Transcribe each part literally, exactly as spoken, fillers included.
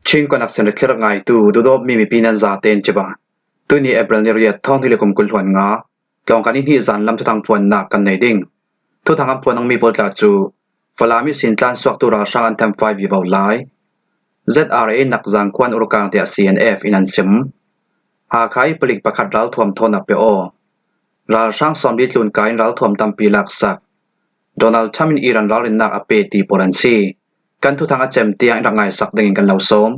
Chin Connection le thlir ngaitu duhdawtmi mipi nan zaten ciba. Tuni April ni riat, thawng hnih le kum kul hluan nga, tlawngkan ni hnih zan lam thuthang phuannak kan nei ding. Thuthang an phuan nangmi pawl tla cu Falam ihsin tlansuaktu ralhrang an themfai vivo lai. Z R A Nakzang khuan Urkang tiah C N F in an sim. Hakha i palik pakhat ralthuam thawn a pe aw. Ralhrang sawmli tlun kai in ralthuam tampi laksak. Donald Trump in Iran ralrinnak a pe ti pawl an si. Kan thuthang a cem tiang in rak ngaisak dingin kan lo sawm.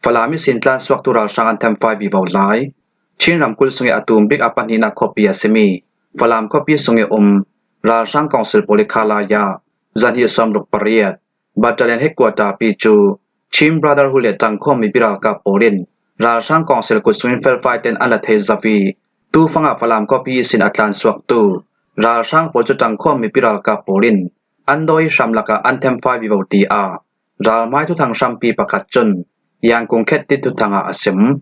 Falam ihsin tlansuaktu ralhrang an themfai vivo lai. Chin ramkulh sungih a tum bik a pahnihnak khuapi a simi Falam khuapi sungih um ralhrang kawngsil pawl i khalai ah zahnih sawmruk pariat Battalion Headquarter pi cu Chin Brotherhood le ṭangkhawm mipi ralkap pawl in ralhrang kawngsil kut sungin felfai ten an la thei zat i, tu fangah Falam khuapi ihsin a tlansuaktu ralhrang pawl cu ṭangkhawm mipi ralkap pawl in an dawi hram lakah an themfai vivo tiah ralhmai thuthang hrampi pakhat cun Yangon Khit Thit thuthang ah a sim.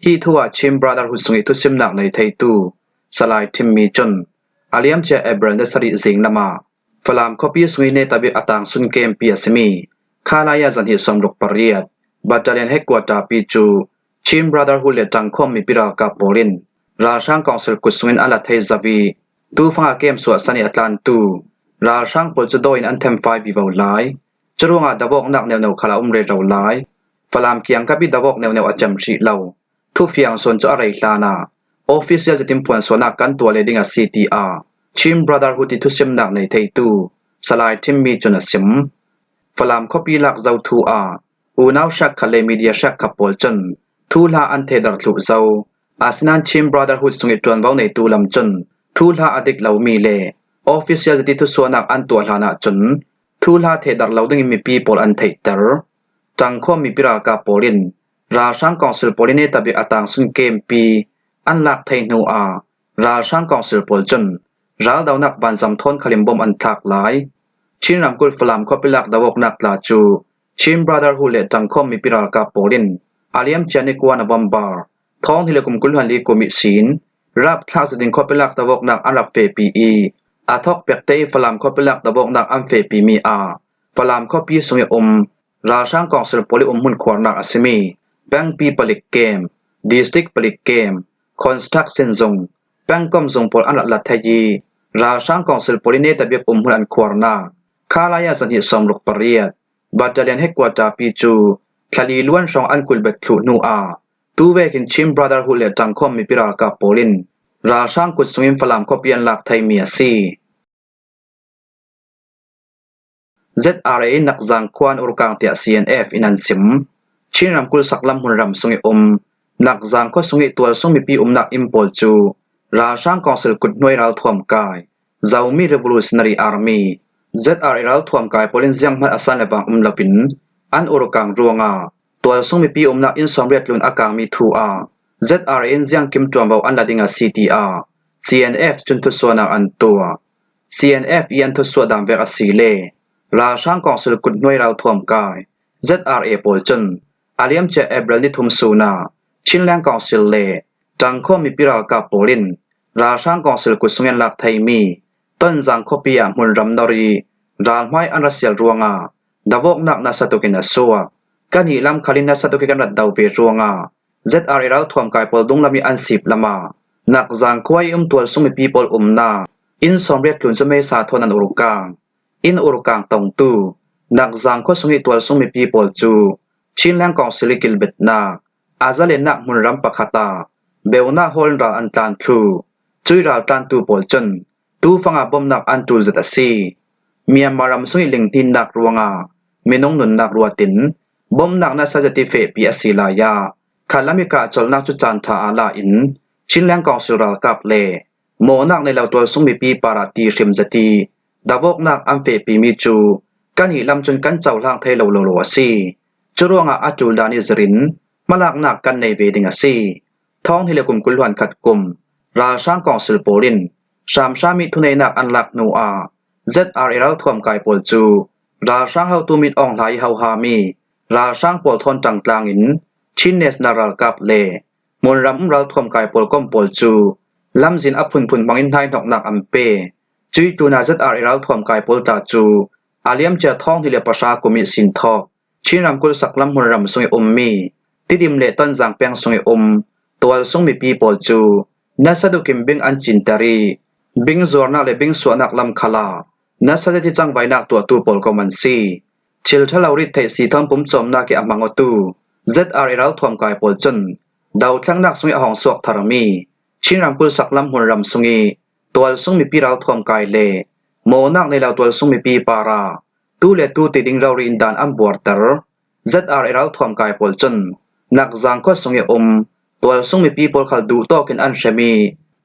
Hi thu ah Chin Brotherhood sungih thusimnak nei theitu Salai Thinmi cun a liamcia April ni sarih zing lamah Falam khuapi sungih netabik a tangsun kempi a simi khalai ah zahnih sawmruk pariat Battalion Headquarter pi cu Chin Brotherhood le ṭangkhawm mipi ralkap pawl in ralhrang kawngsil kut sungin a la thei zat i, tu fangah kem suahsan i a tlantu ralhrang pawl cu dawi in an themfai vivo lai. Curuangah davawknak neuno khal a um rero lai. Falam kiangkap i davawk neuno a cem hrih lo. Thufiang sawn cu a rei hlanah official zetin phuansuahnak kan tuah le ding a si tiah Chin Brotherhood i thusimnak nei theitu Salai Thinmi cun a sim. Falam khuapi lak zo thu ah unau hrekkhat le media hrekkhat pawl cun thuhla an thehdarh thluh zo. Asinain Chin Brotherhood sungih ṭuanvo neitu lam cun thuhla a dik lomi le official zeti thusuahnak an tuah hlanah cun thuhla thehdarh lo dingin mipi pawl an theihter. Ṭangkhawm mipi ralkap pawl in ralhrang kawngsil pawl i netabik a tangsun kempi an lak thei hnu ah ralhrang kawngsil pawl cun raldonak vanzam thawn khal in bom an thlak lai. Chin ramkulh Falam khuapi lak davawknak tla cu Chin Brotherhood le ṭangkhawm mipi ralkap pawl in a liamcia ni kua November thawng hnih le kum kul hluan li kum ihsin rapthlak zetin khuapi lak davawknak an rak fehpi i, a thawk pekte i Falam khuapi lak davawknak an fehpimi ah Falam khuapi sungih um ralhrang kawngsil pawl i umhmun khuarnak a simi pengpi palik kem, district palik kem, construction zung, pengkom zung pawl an rak la thei i, ralhrang kawngsil pawl i netabik umhmun an khuarnak khalai ah zahnih sawmruk pariat Battalion Headquarter pi cu thlali luan hrawng an kulh bet thluh hnu ah tu vekin Chin Brotherhood le ṭangkhawm mipi ralkap pawl in ralhrang kut sungin Falam khuapi an lak theimi a si. Z R A Nakzang khuan Urkang tiah C N F in an sim. Chin ramkulh saklam hmunram sungih um Nakzang khua sungih tualsung mipi umnak inn pawl cu ralhrang kawngsil kut hnuai ralthuam kai Zomi Revolutionary Army, Z R A ralthuam kai pawl in zianghman a san le vang um loin an Urkang ruangah tualsung mipi umnak inn sawmriat tlun a kangmi thu ah Z R A in ziangkim ṭuanvo an la ding a si tiah C N F cun thusuahnak an tuah. C N F i an thusuah dang vek a si le ralhrang kawngsil kut hnuai ralthuam kai Z R A pawl cun a liamcia April ni thum sun ah Chinland Council le ṭangkhawm mipi ralkap pawl in ralhrang kawngsil kut sungin lak theimi Tonzang khuapi ah hmunram nor i ralhmai an ra sial ruangah davawknak nasa tukin a suak. Kan ih lam khal in nasa tuk i kan rat do ve ruangah Z R A ralthuam kai pawl dunglam i an sip lamah Nakzang khua i um tualsung mipi pawl umnak inn sawmriat tlun cu meisa thawn an urkang. Inn urkang tongtu Nakzang khua sungih tualsung mipi pawl cu Chinland Council i kilbetnak a zalennak hmunram pakhat ah beunak hawl in ral an tlan thluh. Cui raltlantu pawl cun tu fangah bomnak an ṭul zet a si. Myanmar ram sungih linghninnak ruangah minung nunnak ruatin bomnak nasa zet i fehpi a si lai ah khatlam i kahcolhnak cu caan ṭha aa la in Chinland Council ralkap le mawhnak nei lo tualsung mipi parah ti hrim zet i davawknak an fehpimi cu kan ih lam cun kan cohlang thei lo lo lo a si. Curuangah a ṭul dan i zirin hmalaknak kan nei ve ding a si. Thawng hnih le kum kul hluan khat kum ralhrang kawngsil pawl in hramhram i thuneihnak an lak hnu ah Z R A ralthuam kai pawl cu ralhrang hotu mit awng hla i hohami ralhrang pawl thawn ṭangtlang in Chin National ralkap le hmunram um ralthuam kai pawl kom pawl cu lamzin a phunphun hmangin hnaihnoknak an pe. Cui tlunah Z R A ralthuam kai pawl tla cu a liamcia thawng hnih le pahra kum ihsin thawk Chin ramkulh saklam hmun ram sung i ummi Tidim le Tonzang peng sung i um tualsung mipi pawl cu nasa dukin bing an cinter i, bing zuarnak le bing suahnak lam khalah nasa zet i cangvainak tuahtu pawl ko an si. Thil ṭha lo rit theih si thawn pumcawmnak i a hmang awtu Z R A ralthuam kai pawl cun dothlengnak sung i a hong suak tharmi Chin ramkulh saklam hmun ram sung i tualsung mipi ralthuam kai le mawhnak nei lo tualsung mipi parah tu le tu ti ding rori in dan an buarter Z R A ralthuam kai pawl cun Nakzang khuasung i um tualsung mipi pawl khal duhtawk in an hrem i,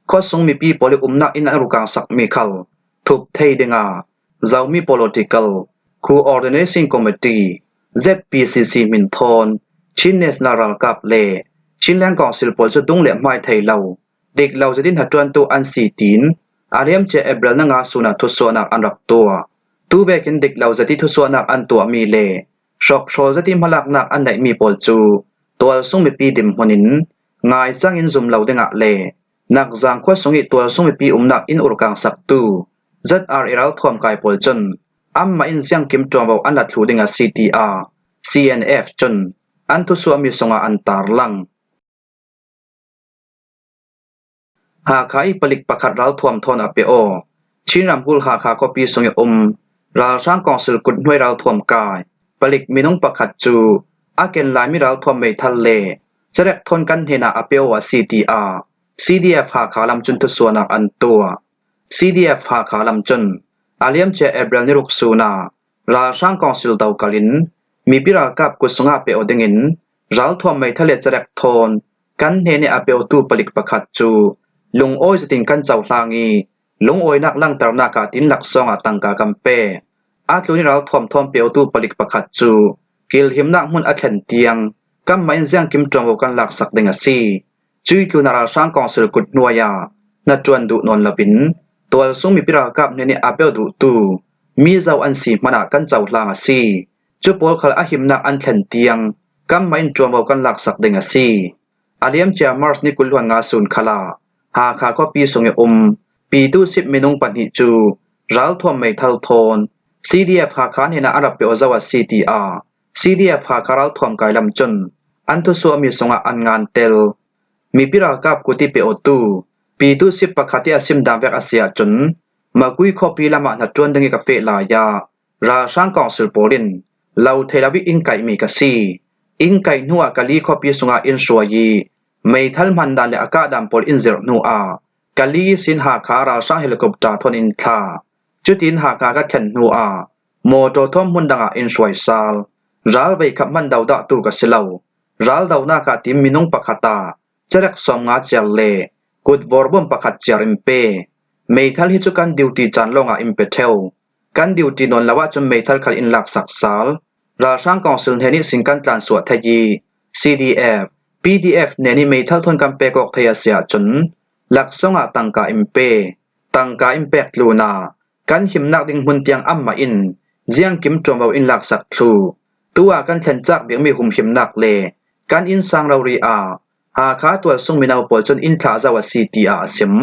khuasung mipi pawl i umnak inn an rukang sakmi khal thup thei dingah Zomi Political Coordination Committee, Z P C C hmin thawn Chin National ralkap le Chinland Council pawl cu dung le hmai thei lo dik lo zet i hnaṭuantu an si tiin a liamcia April ni nga sun ah thusuahnak an rak tuah. Tu vekin dik lo zet i thusuahnak an tuahmi le hrawkhawl zet i hmalaknak an neihmi pawl cu tualsung mipi dinhmun in ngaicang in zum lo dingah le Nakzang khuasung i tualsung mipi umnak inn urkang saktu Z R A ralthuam kai pawl cun anmah in ziangkim ṭuanvo an la thluh ding a si, tiah C N F cun an thusuahmi sungah an tarlang. Hakha i palik pakhat ralthuam thawn a pe aw. Chin ramkulh Hakha khuapi sung i um ralhrang kawngsil kut hnuai ralthuam kai palik minung pakhat cu a ken laimi ralthuam meithal le cerek thawn kan hnenah a pe aw a si, tiah C D F Hakha lam cun thusuahnak an tuah. C D F Hakha lam cun a liamcia April ni ruk sun ah ralhrang kawngsil dokal in mipi ralkap kut sungah pe aw dingin ralthuam meithal le cerek thawn kan hnen i a pe awtu palik pakhat cu lungawi zetin kan cohlang i lungawinak langternak ah tin laksawng ah tangka kan pe. A tlun i ralthuam thawn pe awtu palik pakhat cu kilhimnak hmun a thlen tiang kanmah in ziangkim ṭuanvo kan laksak ding a si. Cui tlun ah ralhrang kawngsil kut hnuai ah hnaṭuan duh nawn loin tualsung mipi ralkap hnen i a pe aw duhtu mizo an si hmanh ah kan cohlang a si. Cu pawl khal a himnak an thlen tiang kanmah in ṭuanvo kan laksak ding a si. A liamcia March ni kul hluan nga sun khalah Hakha khuapi sung i um pitu sip minung pahnih cu ralthuam meithal thawn C D F Hakha hnenah a rak pe aw zo a si, tiah C D F Hakha ralthuam kai lam cun an thusuahmi sungah an ngan tel. Mipi ralkap kut i pe awtu pitu sip pakhat i a sim dan vek a si ahcun Makui khuapi lamah hnaṭuan ding i ka feh lai ah ralhrang kawngsil pawl in lo thei lo i inn kaihmi ka si. Inn kaih hnuah Kali khuapi sungah inn hruai i meithal hman dan le a kah dan pawl in zirh hnuah Kali ihsin Hakha ralhrang helicopter thawn in thlah. Cutin Hakha ka thlen hnuah mawṭaw thawn hmun dangah inn hruai sal. Ral vei khap hman dodahtu ka si lo. Ral donak ah tin minung pakhat ah cerek sawmnga ciar le kut vorbawm pakhat ciar in pe. Meithal hi cu kan duty caan lawngah in pe ṭheu. Kan duty nawn lo ahcun meithal khal in laksak sal. Ralhrang kawngsil hnen ihsin kan tlansuah thei i C D F, P D F hnen i meithal thawn kan pek awk thei a si ahcun laksawng ah tangka in pe. Tangka in pek tlun ah kan himnak ding hmun tiang anmah in ziangkim ṭuanvo in laksak thluh. Tu ah kan thlencak bikmi humhimnak le kan innsang rori ah Hakha tualsung mino pawl cun in thlah zo a si, tiah a sim.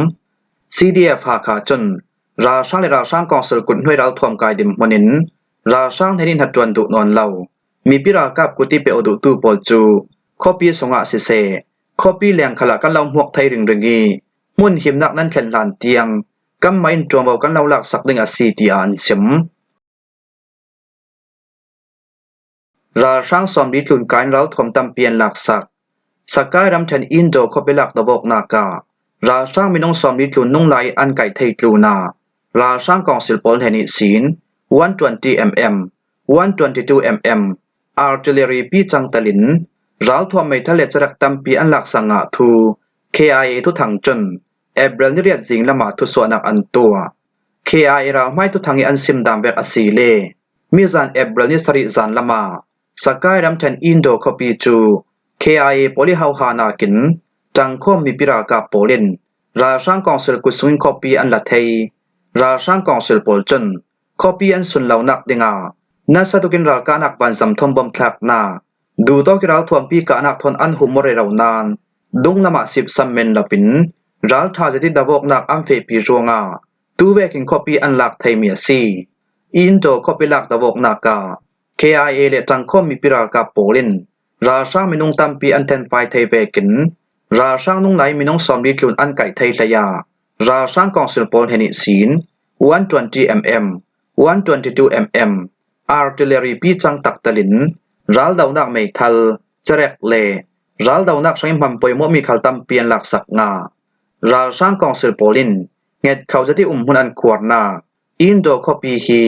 C D F Hakha cun ralhrang le ralhrang kawngsil kut hnuai ralthuam kai dinhmun in ralhrang hnen i hnaṭuan duh nawn lo mipi ralkap kut i pe aw duhtu pawl cu khuapi sungah siseh, khuapi leng khalah kan lo hmuak thei ringring i hmun himnak nan thlen hlan tiang kanmah in ṭuanvo kan lo laksak ding a si, tiah an sim. Ralhrang sawmli tlun kai in ralthuam tampi an laksak. Sakai ramṭhen Indo khuapi lak dovawknak ah ralhrang minung sawmli tlun nung lai an kaih thei tlun ah ralhrang kawngsil pawl hnen ihsin one twenty mm, one twenty-two mm artillery pi cang telin ralthuam meithal le cerek tampi an laksak ngah thu K I A thuthang cun April ni riat zing lamah thusuahnak an tuah. K I A ralhmai thuthang i an sim dan vek a si le mizan April ni sarih zan lamah Sakai ramṭhen Indo khuapi cu K I A pawl i hohanakin ṭangkhawm mipi ralkap pawl in ralhrang kawngsil kut sungin khuapi an la thei. Ralhrang kawngsil pawl cun khuapi an sunlonak dingah nasa tukin ralkahnak vanzam thawn bawmthlaknak, duhtawk i ralthuampi kahnak thawn an hum aw rero nain dunglamah sipsam men loin ralṭha zet i dovawknak an fehpi ruangah tu vekin khuapi an lak theimi a si. Indo khuapi lak dovawknak ah K I A le ṭangkhawm mipi ralkap pawl in ralhrang minung tampi an thenfai thei vekin ralhrang nunglai minung sawmli tlun an kaih thei hlei a, ralhrang kawngsil pawl hnen ihsin one twenty mm, one twenty-two mm artillery pi cang tak telin raldonak meithal, cerek le raldonak hrangin hman poimawhmi khal tampi an laksak ngah. Ralhrang kawngsil pawl in Ngetkho zati umhmun an khuarnak Indo khuapi hi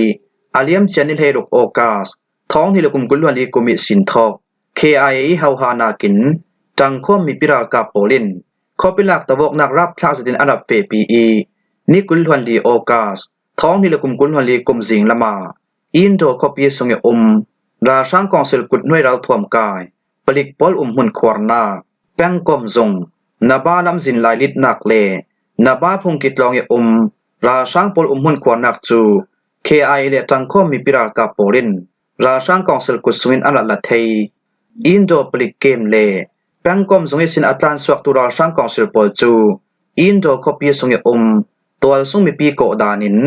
a liam ciang ni hleiruk August thawng hnih le kum kul hluan li kum ihsin thawk K I A i hauhanakin ṭangkhawm mipi ralkap pawl in khuapi lak tawawknak rapthlak zetin an rak fehpi i ni kul hluan li August thawng hnih le kum kul hluan li kum zing lama Indo khuapi sung i um ralhrang kawngsil kut hnuai ralthuam kai palik pawl umhmun khuarnak Pengkom zung Naba lamzin lailitnak le Naba phungki tlawng i um ralhrang pawl umhmun khuarnak cu K I A le ṭangkhawm mipi ralkap pawl in ralhrang kawngsil kut sungin an rak la thei. Indo palik kem le Pengkom zung ihsin a tlansuaktu ralhrang kawngsil pawl cu Indo khuapi sung i um tualsung mipi kawhdan in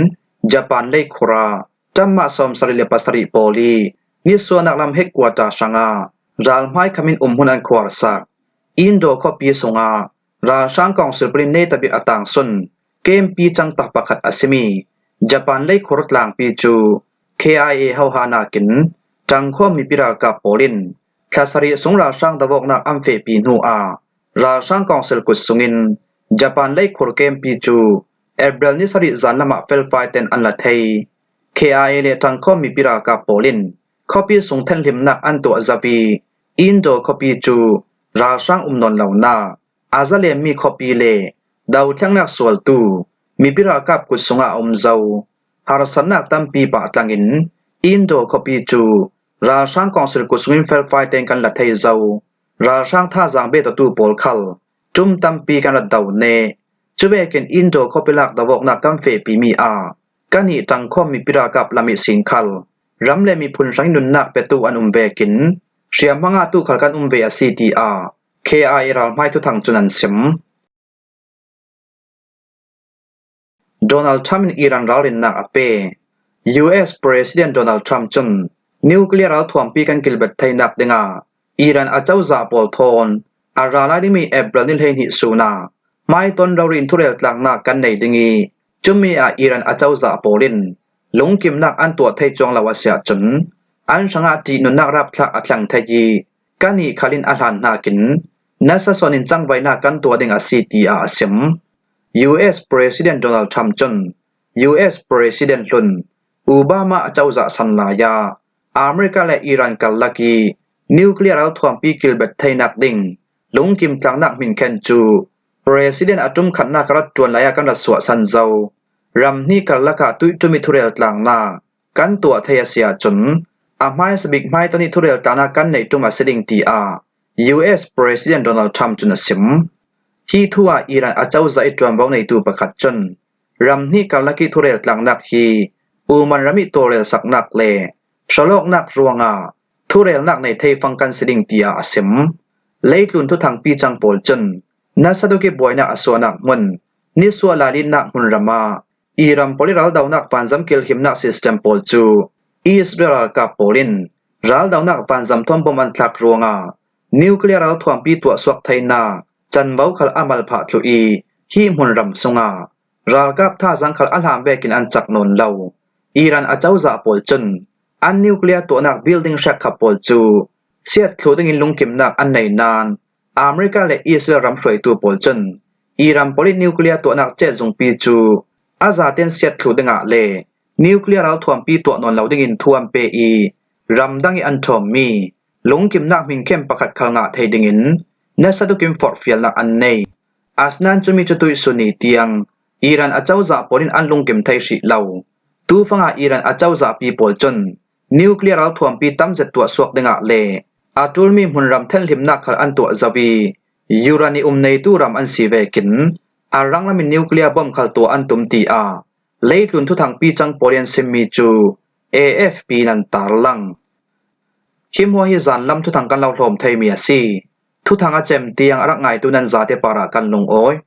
Japan leikhur ah ṭam mah sawmsarih le pasarih pawl i nisuahnak lam headquarter hrangah ralhmai khamin umhmun an khuarsak. Indo khuapi sungah ralhrang kawngsil pawl in netabik a tangsun kempi cangtak pakhat a simi Japan leikhur tlangpi cu K I A hauhanakin ṭangkhawm mipi ralkap pawl in thla sarih sung ralhrang tawawknak an fehpi hnuah ralhrang kawngsil kut sungin Japan leikhur kempi cu April ni sarih zan lamah felfai ten an la thei. K I A le ṭangkhawm mipi ralkap pawl in khuapi sung thenhlimnak an tuah zo i Indo khuapi cu ralhrang um nawn lonak a zalenmi khuapi le dothlennak sualtu mipi ralkap kut sungah a um zo harsatnak tampi pah tlangin Indo khuapi cu ralhrang kawngsil kut sungin felfai ten kan la thei zo. Ralhrang thazaang betawtu pawl khal ṭum tampi kan rak do neh. Cuvekin Indo khuapi lak tawawknak kan fehpimi ah kannih ṭangkhawm mipi ralkap lam ihsin khal ram le miphun hrangih nunnak petu an um vekin hriamhma ngahtu khal kan um ve a si, tiah K I A ralhmai thuthang cun an sim. Donald Trump in Iran ralrinnak a pe. U S President Donald Trump cun nuclear ralthuampi kan kilbet theinak dingah Iran acozah pawl thawn a ra lai dingmi April ni hleihnih sun ah hmaitawn rori in thurel tlaknak kan nei ding i cumi ah Iran acozah pawl in lungkimnak an tuah thei cuang lo a si ahcun an hrangah ṭihnunnak rapthlak a thleng thei i kannih khal in a hlan hnakin nasa sawn in cangvaihnak kan tuah ding a si, tiah a sim. U S President Donald Trump cun U S President hlun Obama acozah san lai ah America le Iran karlak i nuclear ralthuampi kilbet theinak ding lungkim tlaknak hminkhen cu President a ṭumkhatnak a rak ṭuan lai ah kan rak suahsan zo. Ram hnih karlak ah tuihṭum i thurel tlaknak kan tuah thei a si ahcun a hmaisa bik hmaitawn i thurel tlaknak kan neih ṭum a si ding, tiah U S President Donald Trump cun a sim. Hi thu ah Iran acozah i ṭuanvo neitu pakhat cun ram hnih karlak i thurel tlaknak hi Oman ram i tawlrelsaknak le hralawknak ruangah thurelnak nei thei fang kan si ding, tiah a sim. Leitlun thuthangpi cang pawl cun nasa tuk i buainak a suahnak hmun nisuah lailitnak hmunram ah Iran pawl i raldonak vanzam kilhimnak system pawl cu Israel ralkap pawl in raldonak vanzam thawn bom an thlak ruangah nuclear ralthuampi tuahsuak theinak canvo khal a malphah thluh i hi hmunram sungah ralkap thazaang khal a hlam vekin an cak nawn lo. Iran acozah pawl cun an nuclear tuahnak building hrekkhat pawl cu siat thluh dingin lungkimnak an nei nain America le Israel ram hruaitu pawl cun Iran pawl i nuclear tuahnak cehzungpi cu a zaten siat thluh dingah le nuclear ralthuampi tuah nawn lo dingin thu an pe i ramdang i an ṭhawmmi lungkimnak hminkhem pakhat khal ngah thei dingin nasa tukin forhfialnak an nei. Asinain cumi cu tuihsun ni tiang Iran acozah pawl in an lungkim thei hrih lo. Tufangah Iran acozahpi pawl cun nuclear ralthuampi tamzet tuahsuak dingah le a ṭulmi hmunram thenhlimnak khal an tuah zo i uranium neitu ram an si vekin a ranglamin nuclear bom khal tuah an tum, tiah leitlun thuthangpi cang pawl i an simmi cu A F P in an tarlang. Hi hmuah hi zanlam thuthang kan lo hlawm theimi a si. Thuthang a cem tiang a rak ngaitu nan zate parah kan lungawi.